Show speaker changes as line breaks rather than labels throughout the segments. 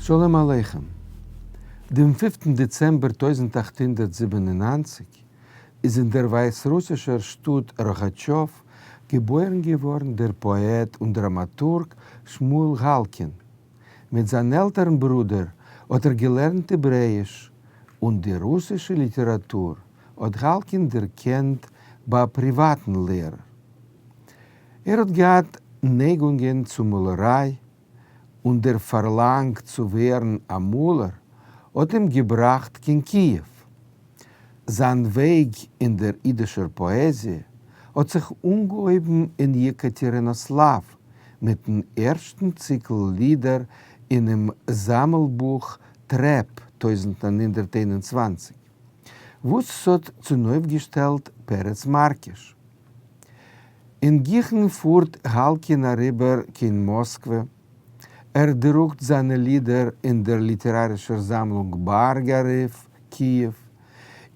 שלום עליכם. דעם פינפטן דעצעמבער 1897 איז אין דער ווייסרוסישער שטאט ראגאטשאוו געבוירן געווארן דער פאעט און דראמאטורג שמואל האלקין. מיט זיין עלטערן ברודער האט ער געלערנט העברעאיש און די רוסישע ליטעראטור האט האלקין דערקענט ביי א פריוואטן לערער. ער האט געהאט נייגונגען צו מאלעריי און דער פארלאנג צו ווערן א מאלער האט אים געבראכט קיין קיעוו. זיין וועג אין דער אידישער פאעזיע האט זיך אנגעהויבן אין יעקאטערינאסלאוו מיטן ערשטן ציקל לידער אינעם זאמלבוך טרעפ 1921, וואס ס'האט צונויפגעשטעלט פרץ מארקיש. אין גיכן פארט האלקין אריבער קיין מאסקווע, ער דרוקט זיינע לידער אין דער ליטערארישער זאמלונג בארג-אריף, קיעוו,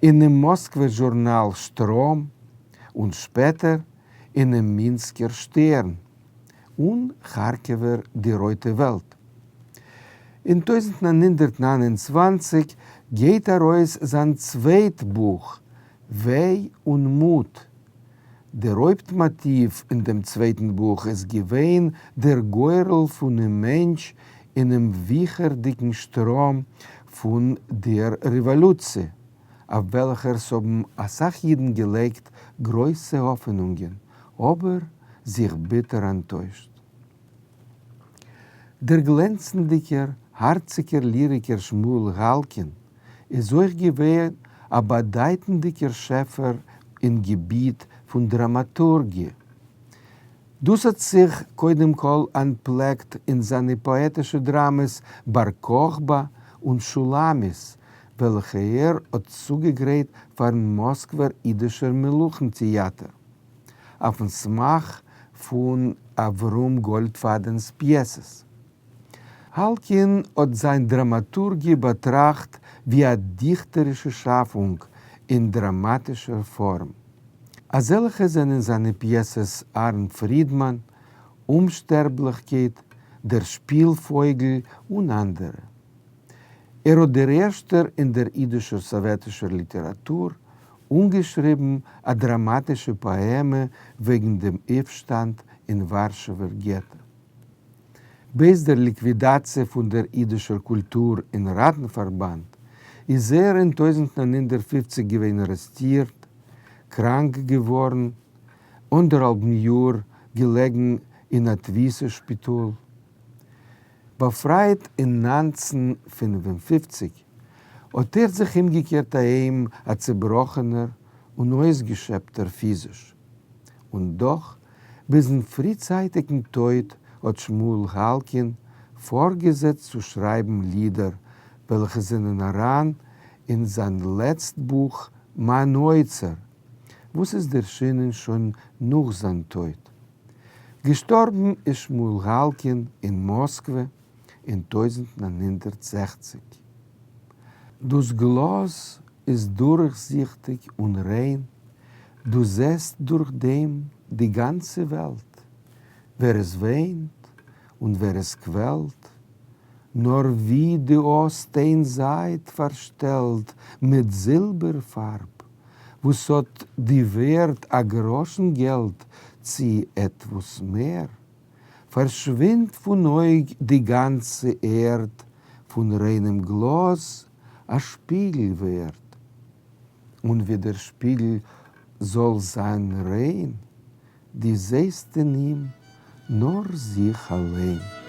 אינעם מאסקווער זשורנאל שטראם, און שפעטער אינעם מינסקער שטערן און כארקעווער די רויטע וועלט. אין 1929 גייט ארויס זיין צווייט בוך וויי און מוט. דער הויפט מאטיוו אין דעם צווייטן בוך איז געווען דער גורל פונעם מענטש אינעם וויכערדיגן שטראם פון דער רעוואלוציע, אויף וועלכער ס'האבן אסאך אידן געלייגט גרויסע האפענונגען, אבער זיך ביטער אנטוישט. דער גלענצנדיקער, הארציקער ליריקער שמואל האלקין איז אויך געווען א באדייטנדיקער שעפער אין געביט פון דראמאטורגיע. דאס האט זיך קודם כל אנטפלעקט אין זיינע פאעטישע דראמעס בר כוכבא און שולמית, וועלכע ער האט צוגעגרייט פארן מאסקווער אידישער מלוכן-טעאטער, אויפן סמך פון אברהם גאלדפאדענס פיעסעס. האלקין האט זיין דראמאטורגיע באטראכט ווי א דיכטערישע שאפונג אין דראמאטישער פארם. אזעלכע זענען זיינע פיעסעס אהרן פרידמאן, אומשטערבליכקייט, דער שפיל-פויגל און אנדערע. ער האט דער ערשטער אין דער אידישער סאוועטישער ליטעראטור אנגעשריבן א דראמאטישע פאעמע וועגן דעם אויפשטאנד אין ווארשעווער געטא. בעת דער ליקווידאציע פון דער אידישער קולטור אין ראטן-פארבאנד איז ער אין 1950 געווען ארעסטירט, קראנק געווארן, אנדערהאלבן יאר געלעגן אין א תפיסה שפיטאל. באפרייט אין 1955 האט ער זיך אומגעקערט אהיים א צעבראכענער און אויסגעשעפטער פיזיש. און דאך, ביזן פריצייטיגן טויט האט שמואל האלקין פארגעזעצט צו שרייבן לידער וועלכע זענען אריין אין זיין לעצט בוך מיין אוצר וואס איז ערשינען שוין נאך זיין טויט. געשטארבן איז שמואל האלקין אין מאסקווע אין 1960. דאס גלאז איז דורכזיכטיג און ריין, דו זעסט דורך דעם די גאנצע וועלט, ווער עס וויינט און ווער עס קוועלט, נאר ווי דו האסט איין זייט פארשטעלט מיט זילבער פארב, וואס האט די ווערד א גראשן געלט צי עטוואס מער, פארשווינדט פון אויג די גאנצע ערד, פון ריינעם גלאז א שפיגל ווערט, און ווי דער שפיגל זאל זיין ריין, די זעסט אין אים נאר זיך אליין.